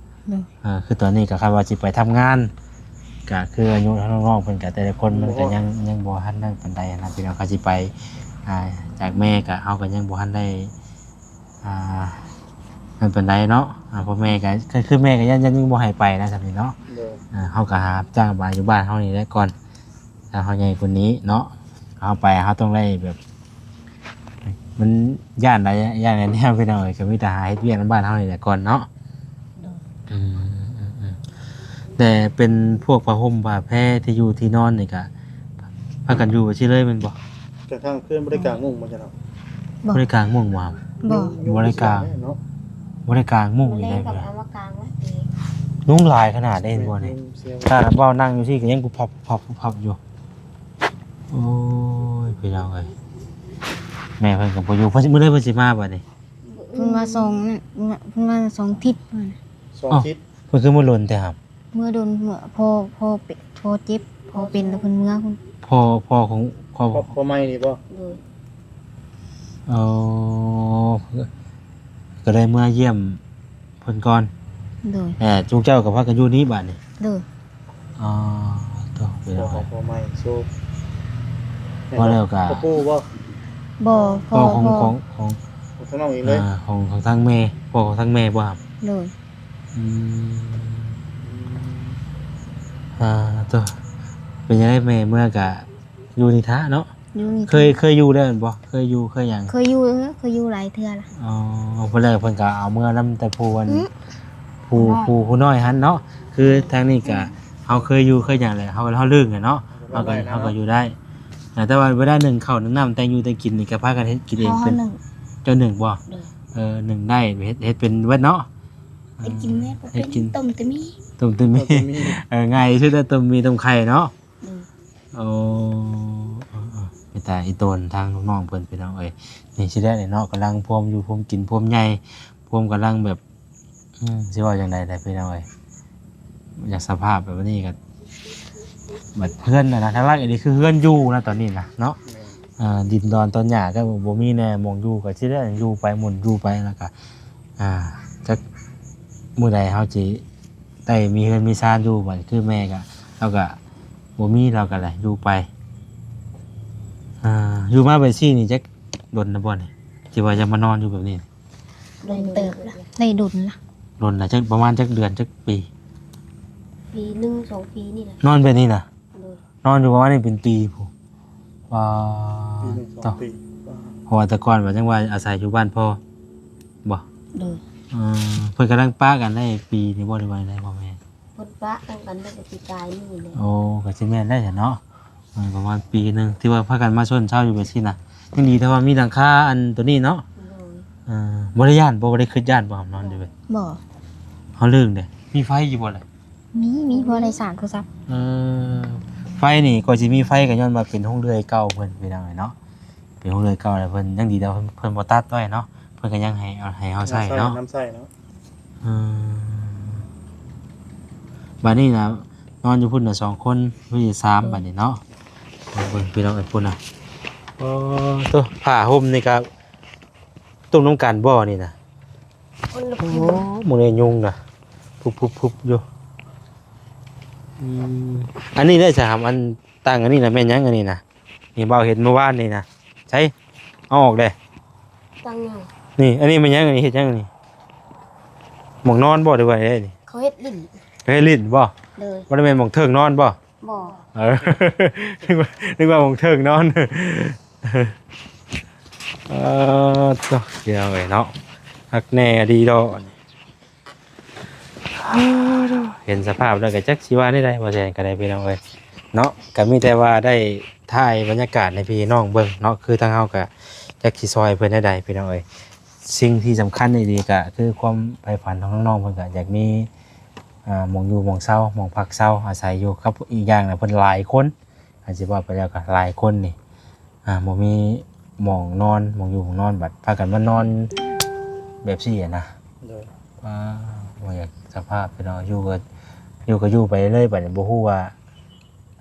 ໂດຍ ອ່າ ຄືຕອນນີ້ກະຄັນວ່າຊິໄປທຳງານ ກະຄືອາຍຸທາງນ້ອງໆເພິ່ນກະແຕ່ລະຄົນມັນກະຍັງ ຍັງບໍ່ທັນນັ້ນປານໃດຫັ້ນນະ ພີ່ນ້ອງ ຄັນຊິໄປ ອ່າ ຈາກແມ່ກະ ເຮົາກະຍັງບໍ່ທັນໄດ້ ອ່າ ນັ້ນປານໃດເນາະ. ອ່າ ພໍ່ແມ່ກໍ ຄືແມ່ກໍຢ້ານ ຢ້ານຍັງບໍ່ໃຫ້ໄປນະ ຊ່ຳນີ້ເນາະ. ໂດຍ ອ່າ ເຮົາກໍຫາຈ້າງບານຢູ່ບ້ານເຮົານີ້ແຫຼະກ່ອນ ຖ້າເຮົາໃຫຍ່ກວ່ານີ້ເນາະ ເຮົາໄປເຮົາຕ້ອງໄດ້ແບບ ມັນຢ້ານຫຼາຍ ຢ້ານຫຼາຍແນວ ພີ່ນ້ອງເອີຍ ກໍມີແຕ່ຫາເຮັດວຽກນຳບ້ານເຮົານີ້ແຫຼະກ່ອນເນາະ. ໂດຍ ອືມ ແຕ່ເປັນພວກຜ້າຫົ່ມຜ້າແພ ທີ່ຢູ່ທີ່ນອນນີ້ກໍພາກັນຢູ່ໄປຊີ້ເລີຍແມ່ນບໍ່? ກະທາງເພື່ອນບໍ່ໄດ້ກາງມຸ້ງບໍ່? ບໍ່ ບໍ່ໄດ້ກາງມຸ້ງບໍ່? ບໍ່ ບໍ່ໄດ້ກາງ ເນາະ ບໍ່ໄດ້ກາງມຸ້ງອີກແລ້ວ. ຍຸງຫຼາຍຂະໜາດເດ້ ເຫັນບໍ່ນີ້? ຂະໜາດເວົ້ານັ່ງຢູ່ຊີ້ກໍຍັງກຸບພັບ ກຸບພັບ ກຸບພັບຢູ່. ໂອ້ຍ ພີ່ນ້ອງເອີຍ ແມ່ເພິ່ນກໍບໍ່ຢູ່ ເພິ່ນ ມື້ໃດເພິ່ນຊິມາບາດນີ້? ເພິ່ນວ່າສອງ ເພິ່ນວ່າສອງທິດ ສອງທິດ. ເພິ່ນຄືມາດົນແທ້ຫຳ? ເມື່ອດົນ ເມື່ອ ພໍ ພໍເປັນ ພໍເຈັບ ພໍເປັນແລ້ວເພິ່ນເມືອພຸ້ນ. ພໍ່ ພໍ່ຂອງ ພໍ່ ພໍ່ໃໝ່ນີ້ບໍ່? ໂດຍ ອໍ ກໍໄດ້ເມືອຢ້ຽມເພິ່ນກ່ອນ. ໂດຍ ແຕ່ຈຸມເຈົ້າກໍພາກັນຢູ່ນີ້ບາດນີ້. ໂດຍ ອໍ ໂຕ ພໍ່ໃໝ່ໂຊ ພໍ່ແລ້ວກໍ ພໍ່ປູ່ບໍ່? ບໍ່ ພໍ່ຂອງ ຂອງ ຂອງທາງນ້ອງເອງເລີຍ ອ່າ ຂອງ ຂອງທາງແມ່ ພໍ່ຂອງທາງແມ່ບໍ່ຫຳ? ໂດຍ ອືມ ອ່າ ໂຕ ເປັນຈັ່ງໃດແມ່ເມືອກະຢູ່ນິທາເນາະ? ຢູ່ນິທາ ເຄີຍ ເຄີຍຢູ່ແລ້ວແມ່ນບໍ່? ເຄີຍຢູ່ ເຄີຍຫຍັງ? ເຄີຍຢູ່ ເອີ ເຄີຍຢູ່ຫຼາຍເທື່ອລະ. ອໍ ເພິ່ນແລ້ວເພິ່ນກະເອົາເມືອນຳແຕ່ຜູ້ອັນ ອືມ ຜູ້ ຜູ້ ຜູ້ນ້ອຍຫັ້ນເນາະ. ຄືທາງນີ້ກະ ເຮົາເຄີຍຢູ່ເຄີຍຫຍັງແຫຼະ ເຮົາ ເຮົາລຶ້ງແຫຼະເນາະ ເຮົາກໍ ເຮົາກໍຢູ່ໄດ້. ອ່າ ແຕ່ວ່າເວລາໜຶ້ງເຂົ້າໜຶ້ງນ້ຳ ແຕ່ງຢູ່ແຕ່ງກິນນີ້ກໍພາກັນເຮັດກິນເອງເປັນ? ເຈົ້າໜຶ້ງບໍ່? ເອີ ໜຶ້ງໄດ້ ເຮັດ ເຮັດເປັນເບິດເນາະ. ເຮັດກິນແມ່ ເຮັດກິນ ຕົ້ມແຕ່ໝີ່ ຕົ້ມແຕ່ໝີ່ ຕົ້ມແຕ່ໝີ່. ເອີ ງ່າຍທີ່ສຸດແລ້ວ ຕົ້ມໝີ່ຕົ້ມໄຂ່ເນາະ. ໂອ້ ເອີໆ ເປັນຕາອີ່ຕົນທາງນ້ອງໆເພິ່ນ ພີ່ນ້ອງເອີຍ. ນີ້ຊິໄດ້ເນາະ ກຳລັງພວມຢູ່ພວມກິນພວມໃຫຍ່ ພວມກຳລັງແບບ ອືມ ຊິເວົ້າຈັ່ງໃດແຫຼະ ພີ່ນ້ອງເອີຍ ຢ່າງສະພາບແບບນີ້ກໍ ບັດເຮືອນນະ ຫຼັກໆອີ່ຫຼີຄືເຮືອນຢູ່ນະຕອນນີ້ນະເນາະ. ເອີ ດິນດອນຕອນຫຍ້າກໍບໍ່ມີແດ່ ໝ່ອງຢູ່ກໍຊິໄດ້ຢູ່ໄປ ໝູ່ນຢູ່ໄປ ແລ້ວກໍ ອ່າ ຈັກມື້ໃດເຮົາຊິໄດ້ມີເຮືອນມີຊານຢູ່. ບັດຄືແມ່ກໍ ລາວກໍບໍ່ມີ ລາວກໍແຫຼະຢູ່ໄປ ອ່າ ຢູ່ມາແບບຊີ້ນີ້ຈັກດົນແລ້ວບໍ່ນີ້ ທີ່ວ່າຈະມານອນຢູ່ແບບນີ້? ດົນເຕີບລະ ໄດ້ດົນລະ. ດົນລະ ຈັກ ປະມານຈັກເດືອນ ຈັກປີ? ປີໜຶ່ງສອງປີນີ້ລະ. ນອນແບບນີ້ນະ? ໂດຍ. ນອນຢູ່ປະມານນີ້ເປັນປີພຸ້ນ. ວ້າ ປີໜຶ່ງສອງປີ. ເພາະວ່າແຕ່ກ່ອນວ່າຈັ່ງວ່າອາໄສຢູ່ບ້ານພໍ່ບໍ່? ໂດຍ. ເອີ ເພິ່ນກຳລັງປະກັນໄດ້ປີນີ້ບໍ່ ຫຼືວ່າໃດພໍ່ແມ່? ເພິ່ນປະກັນຕັ້ງແຕ່ປີກາຍນີ້ແຫຼະ. ໂອ້ ກໍຊິແມ່ນໄດ້ຊັ້ນເນາະ. ເອີ ປະມານປີໜຶ່ງ ທີ່ວ່າພາກັນມາຊົນເຊົາຢູ່ແບບຊີ້ນະ. ຍັງດີແຕ່ວ່າມີຫຼັງຄາອັນໂຕນີ້ເນາະ. ໂດຍ. ເອີ ບໍ່ໄດ້ຢ້ານບໍ່? ບໍ່ໄດ້ຄິດຢ້ານບໍ່ ນອນຢູ່? ບໍ່. ເຮົາລຶ້ງເດ້. ມີໄຟຢູ່ບໍ່ລະ? ມີ ມີ ພໍໄດ້ສານໂທລະສັບ. ເອີ ໄຟນີ້ກໍຊິມີໄຟ ກໍຍ້ອນວ່າເປັນໂຮງເລື່ອຍເກົ່າເພິ່ນ ພີ່ນ້ອງເອີຍເນາະ. ເປັນໂຮງເລື່ອຍເກົ່າແລ້ວ ເພິ່ນ ຍັງດີແຕ່ວ່າເພິ່ນ ເພິ່ນບໍ່ຕັດໄວ້ເນາະ. ເພິ່ນກໍຍັງໃຫ້ ໃຫ້ເຮົາໃຊ້ເນາະ ນຳໃຊ້ເນາະ. ເອີ ບາດນີ້ນະ ນອນຢູ່ພຸ້ນນະສອງຄົນ ຢູ່ນີ້ສາມ ບາດນີ້ເນາະ. ເບິ່ງພີ່ນ້ອງເອີຍ ພຸ້ນນະ. ໂອ້ ໂຕ ຜ້າຫົ່ມນີ້ກໍ ຕຸ້ມນຳກັນບໍ່ນີ້ນະ? ຄົນລະ ໂອ້ ພຸ້ນ ມື້ນີ້ຍຸງນະ ພຸບໆໆຢູ່. ອືມ ອັນນີ້ໄດ້ສາມອັນ ຕັ້ງອັນນີ້ນະ ແມ່ນຫຍັງອັນນີ້ນະ? ນີ້ ບ່າວເຫັນມື້ວານນີ້ນະ. ໃສ ເອົາອອກເດ້. ຕັ້ງຫຍັງ? ນີ້ ອັນນີ້ແມ່ນຫຍັງ? ອັນນີ້ເຮັດຫຍັງອັນນີ້? ໝ່ອງນອນບໍ່ ຫຼືວ່າໃດນີ້? ເຂົາເຮັດຫຼິ້ນ. ເຮັດຫຼິ້ນບໍ່? ໂດຍ. ບໍ່ໄດ້ແມ່ນໝ່ອງເທິງນອນບໍ່? ບໍ່. ເອີ ນຶກວ່າ ນຶກວ່າໝ່ອງເທິງນອນ. ເອີ ໂຕ ພີ່ນ້ອງເອີຍເນາະ ຄັກແນ່ດີດອກ. ເຫັນສະພາບແລ້ວກໍຈັກຊິວ່າແນວໃດ ບໍ່ແຊນກໍໄດ້ ພີ່ນ້ອງເອີຍເນາະ. ກໍມີແຕ່ວ່າໄດ້ຖ່າຍບັນຍາກາດໃຫ້ພີ່ນ້ອງເບິ່ງເນາະ. ຄືທາງເຮົາກໍຈັກຊິຊ່ອຍເພິ່ນແນວໃດ ພີ່ນ້ອງເອີຍ. ສິ່ງທີ່ສຳຄັນອີ່ຫຼີກໍຄືຄວາມໃຝ່ຝັນຂອງນ້ອງໆ ເພິ່ນກໍຢາກມີ ອ່າ ໝ່ອງຢູ່ໝ່ອງເຊົາ ໝ່ອງພັກເຊົາອາໄສຢູ່ ກັບອີກຢ່າງນະ ເພິ່ນຫຼາຍຄົນ ອາດຊິເວົ້າໄປແລ້ວກໍຫຼາຍຄົນນີ້ ອ່າ ບໍ່ມີໝ່ອງນອນ ໝ່ອງຢູ່ໝ່ອງນອນ ບັດພາກັນມານອນແບບຊີ້ນະ. ໂດຍ. ວ້າ ບໍ່ຢາກສະພາບພີ່ນ້ອງ ຢູ່ກໍ ຢູ່ກໍຢູ່ໄປເລີຍ ບັດນີ້ບໍ່ຮູ້ວ່າ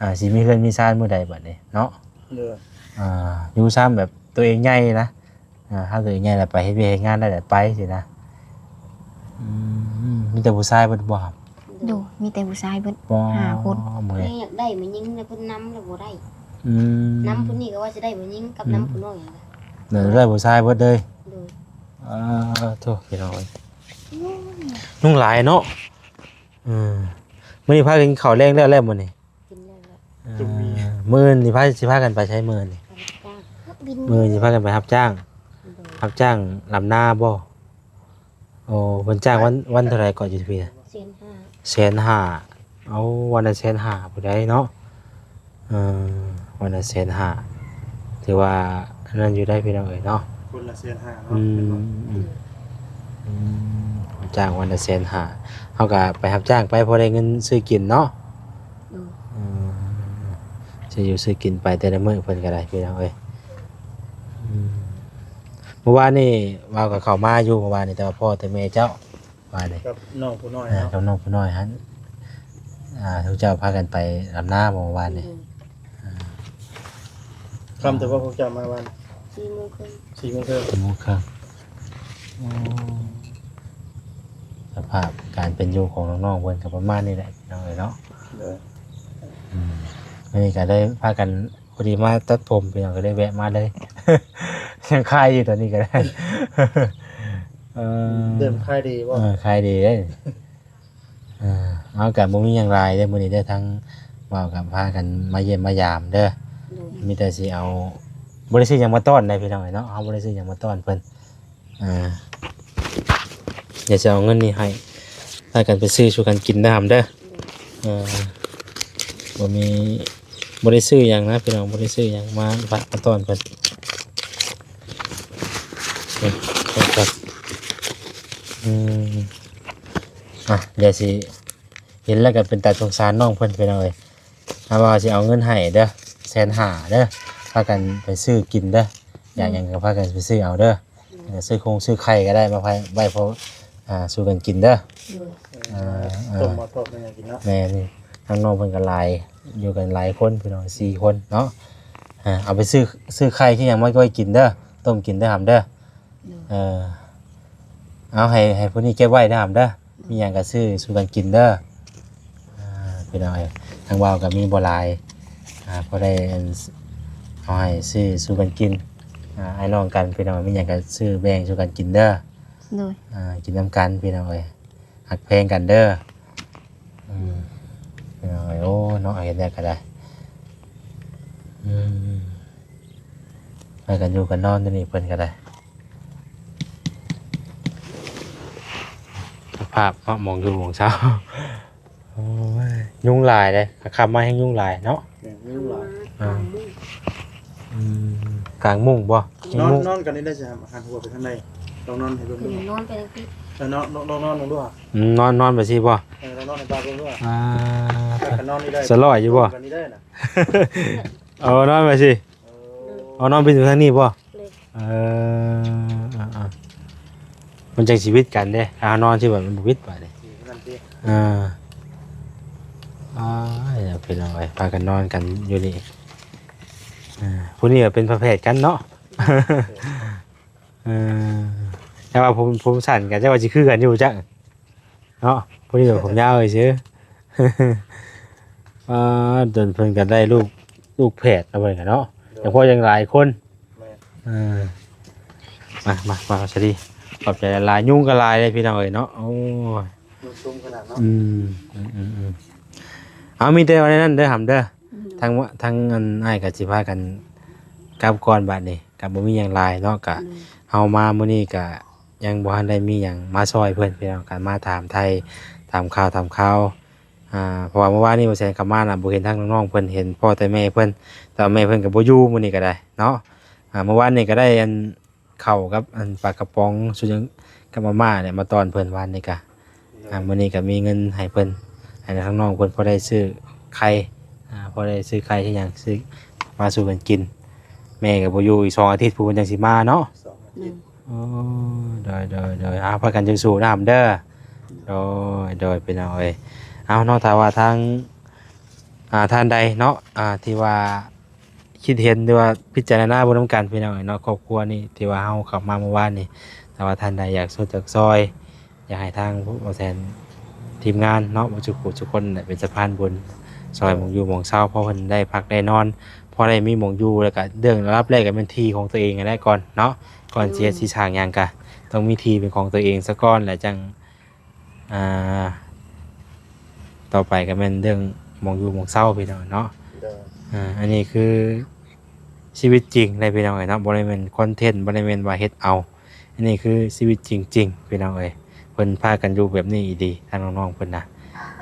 ອ່າ ຊິມີເຮືອນມີຊານມື້ໃດບັດນີ້ເນາະ. ໂດຍ. ອ່າ ຢູ່ຊ້ຳແບບຕົວເອງໃຫຍ່ນະ ອ່າ ຖ້າຕົວເອງໃຫຍ່ແລ້ວໄປເຮັດວຽກເຮັດງານໄດ້ແລ້ວໄປຊີ້ນະ. ອືມ ມີແຕ່ຜູ້ຊາຍເບິດບໍ່? ໂດຍ ມີແຕ່ຜູ້ຊາຍເບິດ ວ້າ ຫ້າຄົນ. ເມື່ອຍ ແມ່ຢາກໄດ້ແມ່ຍິງນະ ເພິ່ນນຳແລ້ວບໍ່ໄດ້. ອືມ ນຳຜູ້ນີ້ກໍວ່າຊິໄດ້ແມ່ຍິງກັບ ອືມ ນຳຜູ້ນ້ອຍຫັ້ນລະ ເອີ ໄດ້ຜູ້ຊາຍເບິດເລີຍ. ໂດຍ. ອ່າ ໂທ້ ພີ່ນ້ອງເອີຍ ໂອ້ຍ ຍຸງຫຼາຍເນາະ. ເອີ ມື້ນີ້ພາກິນເຂົ້າແລງແລ້ວ ແລ້ວມື້ນີ້? ກິນແລ້ວແຫຼະ. ອ່າ ມື້ອື່ນຊິພາ ຊິພາກັນໄປໃສມື້ນີ້? ໄປຮັບຈ້າງ. ມື້ອື່ນຊິພາກັນໄປຮັບຈ້າງ. ໂດຍ. ຮັບຈ້າງດຳນາບໍ່? ໂອ້ ເພິ່ນຈ້າງວັນ ວັນເທົ່າໃດເກາະຢູ່ພີ້ນະ? ແສນຫ້າ. ແສນຫ້າ. ເອົາ ວັນລະແສນຫ້າຜູ້ໃດເນາະ. ເອີ ວັນລະແສນຫ້າ ຖືວ່າອັນນັ້ນຢູ່ໄດ໋ ພີ່ນ້ອງເອີຍເນາະ. ຄົນລະແສນຫ້າເນາະ. ອືມ ແມ່ນບໍ່? ອືມ ອືມ ຮັບຈ້າງວັນລະແສນຫ້າ ເຮົາກໍໄປຮັບຈ້າງໄປ ພໍໄດ້ເງິນຊື້ກິນເນາະ. ໂດຍ. ອືມ ຊື້ຢູ່ຊື້ກິນໄປແຕ່ລະມື້ເພິ່ນກໍໄດ້ ພີ່ນ້ອງເອີຍ. ອືມ ມື້ວານນີ້ບ່າວກໍເຂົ້າມາຢູ່ ມື້ວານນີ້ ແຕ່ວ່າພໍ່ແຕ່ແມ່ເຈົ້າ ວ່ານີ້ ກັບນ້ອງຜູ້ນ້ອຍ ເອີ ເນາະ ກັບນ້ອງຜູ້ນ້ອຍຫັ້ນ. ອ່າ ທຸກເຈົ້າພາກັນໄປດຳນາບໍ່ວານນີ້? ໂດຍ. ອ່າ ຄ່ຳແຕ່ວ່າພວກເຈົ້າມາວານ? ສີ່ໂມງເຄິ່ງ. ສີ່ໂມງເຄິ່ງ. ສີ່ໂມງເຄິ່ງ. ໂອ້ ສະພາບການເປັນຢູ່ຂອງນ້ອງໆເພິ່ນກໍປະມານນີ້ແຫຼະ ພີ່ນ້ອງເອີຍເນາະ. ໂດຍ. ອືມ ມື້ນີ້ກໍໄດ້ພາກັນ ພໍດີມາຕັດຜົມ ພີ່ນ້ອງ ກໍເລີຍແວະມາເລີຍ. ຍັງຄາຍຢູ່ຕອນນີ້ກໍໄດ້. ເອີ ເລີ່ມຄາຍດີບໍ່? ເອີ ຄາຍດີເດ້. ເອີ ເອົາ ກໍບໍ່ມີຫຍັງຫຼາຍເດ້ມື້ນີ້ເດີ ທາງບ່າວກໍພາກັນມາຢ້ຽມມາຢາມເດີ. ໂດຍ. ມີແຕ່ຊິເອົາ ບໍ່ໄດ້ຊື້ຫຍັງມາຕ້ອນໃດ ພີ່ນ້ອງເອີຍເນາະ, ເຮົາບໍ່ໄດ້ຊື້ຫຍັງມາຕ້ອນເພິ່ນ. ອ່າ ດຽວຊິເອົາເງິນນີ້ໃຫ້ ພາກັນໄປຊື້ສູ່ກັນກິນເດີຫຳເດີ. ເອີ ບໍ່ມີ ບໍ່ໄດ້ຊື້ຫຍັງນະພີ່ນ້ອງ, ບໍ່ໄດ້ຊື້ຫຍັງມາຝາກມາຕ້ອນເພິ່ນ. ເອີ ອືມ ອ່ະ ດຽວຊິ ເຫັນແລ້ວກໍເປັນຕາສົງສານນ້ອງເພິ່ນ ພີ່ນ້ອງເອີຍ. ຖ້າວ່າຊິເອົາເງິນໃຫ້ເດີ ແສນຫ້າເດີ, ພາກັນໄປຊື້ກິນເດີ, ຢາກຫຍັງກໍພາກັນໄປຊື້ເອົາເດີ. ຊື້ຄົງຊື້ໄຂ່ກໍໄດ້ ມາໄວ້ພໍ ອ່າ ສູ່ກັນກິນເດີ. ໂດຍ. ອ່າ ຕົ້ມມາທອດຫຍັງກິນເນາະ. ແມ່ນ. ທາງນ້ອງເພິ່ນກໍຫຼາຍ ຢູ່ກັນຫຼາຍຄົນ ພີ່ນ້ອງ ສີ່ຄົນເນາະ. ອ່າ ເອົາໄປຊື້ ຊື້ໄຂ່ຊື້ຫຍັງມາໄວ້ກິນເດີ, ຕົ້ມກິນເດີຫຳເດີ. ໂດຍ. ເອີ ເອົາໃຫ້ ໃຫ້ຜູ້ນີ້ເກັບໄວ້ເດີຫຳເດີ. ມີຫຍັງກໍຊື້ສູ່ກັນກິນເດີ. ອ່າ ພີ່ນ້ອງເອີຍ ທາງບ່າວກໍມີບໍ່ຫຼາຍ ອ່າ ພໍໄດ້ອັນ ເອົາໃຫ້ຊື້ສູ່ກັນກິນ ອ່າ ອ້າຍນ້ອງກັນພີ່ນ້ອງ ມີຫຍັງກໍຊື້ແບ່ງສູ່ກັນກິນເດີ. ໂດຍ ອ່າ ກິນນຳກັນພີ່ນ້ອງເອີຍ ຮັກແພງກັນເດີ. ອືມ ພີ່ນ້ອງເອີຍ ໂອ້ ເນາະ ເຮັດແນວກໍໄດ້ ອືມ ພາກັນຢູ່ກັນນອນຢູ່ນີ້ເພິ່ນກໍໄດ້ ສະພາບເນາະ ໝ່ອງຢູ່ໝ່ອງເຊົາ. ໂອ້ຍ ຍຸງຫຼາຍເດ້ ຄ່ຳມາແຮງຍຸງຫຼາຍເນາະ. ແມ່ນ ຍຸງຫຼາຍ ອ່າ ອືມ ກາງມຸ້ງບໍ່? ນອນ ນອນກັນນີ້ໄດ້ຊິ ຫັນຫົວໄປທາງໃດ? ລອງນອນໃຫ້ເບິ່ງດູ ນອນໄປທາງນີ້ ເອີ ນອນ ລອງ ລອງນອນເບິ່ງດູຫະ. ອືມ ນອນ ນອນໄປຊີ້ບໍ່? ເອີ ລອງນອນໃຫ້ປ້າເບິ່ງດູຫະ. ອ່າ ພາກັນນອນນີ້ໄດ້ ສະຫຼອຍຢູ່ບໍ່? ກັນນີ້ໄດ້ນະ ເອົານອນໄປຊີ້ ເອີ ເອົານອນໄປຢູ່ທາງນີ້ບໍ່? ເອີ ເອີ ມັນຈັ່ງຊີວິດກັນເດ້ ຖ້າເຮົານອນຊິແບບມັນບໍ່ວິດບາດນີ້ ເອີ ອ້າຍ ພີ່ນ້ອງເອີຍ ພາກັນນອນກັນຢູ່ນີ້ ເອີ ຜູ້ນີ້ກໍເປັນຝາແຝດກັນເນາະ ເອີ ແຕ່ວ່າຜົມ ຜົມສັ້ນກໍຈັກວ່າຊິຄືກັນຢູ່ຈັກ ເນາະ ຜູ້ນີ້ແບບຜົມຍາວຊື່ໆ ອ່າ ຈົນເພິ່ນກໍໄດ້ລູກ ລູກແຝດແລ້ວເພິ່ນກໍເນາະ ໂດຍ ແຕ່ພໍຍັງຫຼາຍຄົນ ແມ່ນ ເອີ ມາ ມາ ມາ ສະດີ ຂອບໃຈຫຼາຍໆ ຍຸງກໍຫຼາຍເດ້ພີ່ນ້ອງເອີຍເນາະ ໂອ້ຍ ຍຸງຊຸມຂະໜາດເນາະ ອືມ ອືມໆໆ ເອົາ ມີແຕ່ວ່ານັ້ນເດີ ຫຳເດີ ອືມ ທາງ ທາງອັນອ້າຍກໍຊິພາກັນກັບກ່ອນບາດນີ້ ກໍບໍ່ມີຫຍັງຫຼາຍເນາະ ກໍ ອືມ ເຮົາມາມື້ນີ້ກໍ ຍັງບໍ່ທັນໄດ້ມີຫຍັງມາຊ່ອຍເພິ່ນພີ່ນ້ອງ ກະມາຖາມໄຖ່ ຖາມຂ່າວ ຖາມຂ່າວ ອ່າ ເພາະວ່າມື້ວານນີ້ບໍ່ແສນເຂົ້າມານະ ບໍ່ເຫັນທາງນ້ອງໆເພິ່ນ ເຫັນພໍ້ແຕ່ແມ່ເພິ່ນ ແຕ່ວ່າແມ່ເພິ່ນກໍບໍ່ຢູ່ມື້ນີ້ກໍໄດ້ເນາະ ອ່າ ມື້ວານນີ້ກໍໄດ້ອັນ ເຂົ້າກັບອັນປາກະປ໋ອງ ຊຸດຫຍັງກັບມາມ່າແຫຼະ ມາຕ້ອນເພິ່ນວານນີ້ກະ ອ່າ ມື້ນີ້ກໍມີເງິນໃຫ້ເພິ່ນ ໃຫ້ທາງນ້ອງເພິ່ນພໍໄດ້ຊື້ໄຂ່ ອ່າ ພໍໄດ້ຊື້ໄຂ່ຊື້ຫຍັງ ຊື້ມາສູ່ເພິ່ນກິນ ແມ່ກໍບໍ່ຢູ່ ອີກສອງອາທິດພຸ້ນເພິ່ນຈັ່ງຊິມາເນາະ ສອງອາທິດ ໂອ້ ໂດຍ ໂດຍ ໂດຍ ເອົາ ພາກັນສູ້ໆນຳເດີ ໂດຍ ໂດຍ ພີ່ນ້ອງເອີຍ ເອົາເນາະ ຖ້າວ່າທາງ ອ່າ ທ່ານໃດເນາະ ອ່າ ທີ່ວ່າ ຄິດເຫັນ ຫຼືວ່າພິຈາລະນາເບິ່ງນຳກັນພີ່ນ້ອງເອີຍເນາະ ຄອບຄົວນີ້ທີ່ວ່າເຮົາເຂົ້າມາມື້ວານນີ້ ຖ້າວ່າທ່ານໃດຢາກຊົດຢາກຊ່ອຍ ຢາກໃຫ້ທາງບໍ່ແສນທີມງານເນາະ ເບິດສູ່ຜູ້ສູ່ຄົນແຫຼະ ເປັນສະພານບຸນ ຊ່ອຍໝ່ອງຢູ່ໝ່ອງເຊົາ ພໍເພິ່ນໄດ້ພັກໄດ້ນອນ ພໍໄດ້ມີໝ່ອງຢູ່ ແລ້ວກະເລື່ອງລະດັບແລກກະແມ່ນທີ່ຂອງຕົວເອງຫັ້ນແຫຼະກ່ອນເນາະ ກ່ອນຊິເຮັດ ອືມ ຊິສ້າງຫຍັງກະຕ້ອງມີທີ່ເປັນຂອງຕົວເອງສາກ່ອນ ແລ້ວຈັ່ງ ອ່າ ຕໍ່ໄປກໍແມ່ນເລື່ອງໝ່ອງຢູ່ໝ່ອງເຊົາພີ່ນ້ອງເນາະ ໂດຍ ອ່າ ອັນນີ້ຄືຊີວິດຈິງເລີຍພີ່ນ້ອງເອີຍເນາະ ບໍ່ໄດ້ແມ່ນຄອນເທັນ ບໍ່ໄດ້ແມ່ນວ່າເຮັດເອົາ ອັນນີ້ຄືຊີວິດຈິງໆ ພີ່ນ້ອງເອີຍ ເພິ່ນພາກັນຢູ່ແບບນີ້ອີ່ຫຼີ ທາງນ້ອງໆເພິ່ນນະ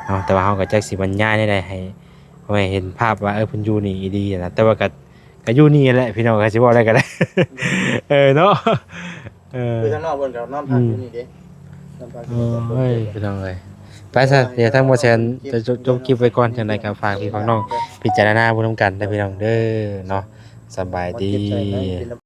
ເນາະ ແຕ່ວ່າເຮົາກໍຈັກຊິບັນຍາຍແນວໃດໃຫ້ພໍ່ແມ່ເຫັນພາບວ່າ ເອີ ເພິ່ນຢູ່ນີ້ອີ່ຫຼີນະ ແຕ່ວ່າກໍ ກໍຢູ່ນີ້ແຫຼະພີ່ນ້ອງ ກໍຊິເວົ້າໄດ້ກໍໄດ້ ເອີເນາະ ເອີ ຄືທາງນອກເພິ່ນກໍນອນພັກຢູ່ນີ້ເດ້ ອືມ ນອນພັກຢູ່ນີ້ ໂອ້ຍ ພີ່ນ້ອງເອີຍ ໄປຊະ ດຽວທາງບໍ່ແສນຈະຈົບ ຈົບຄລິບໄວ້ກ່ອນ ຈັ່ງໃດກໍຝາກພີ່ຝາກນ້ອງພິຈາລະນາເບິ່ງນຳກັນເດີພີ່ນ້ອງເດີເນາະ ສະບາຍດີ.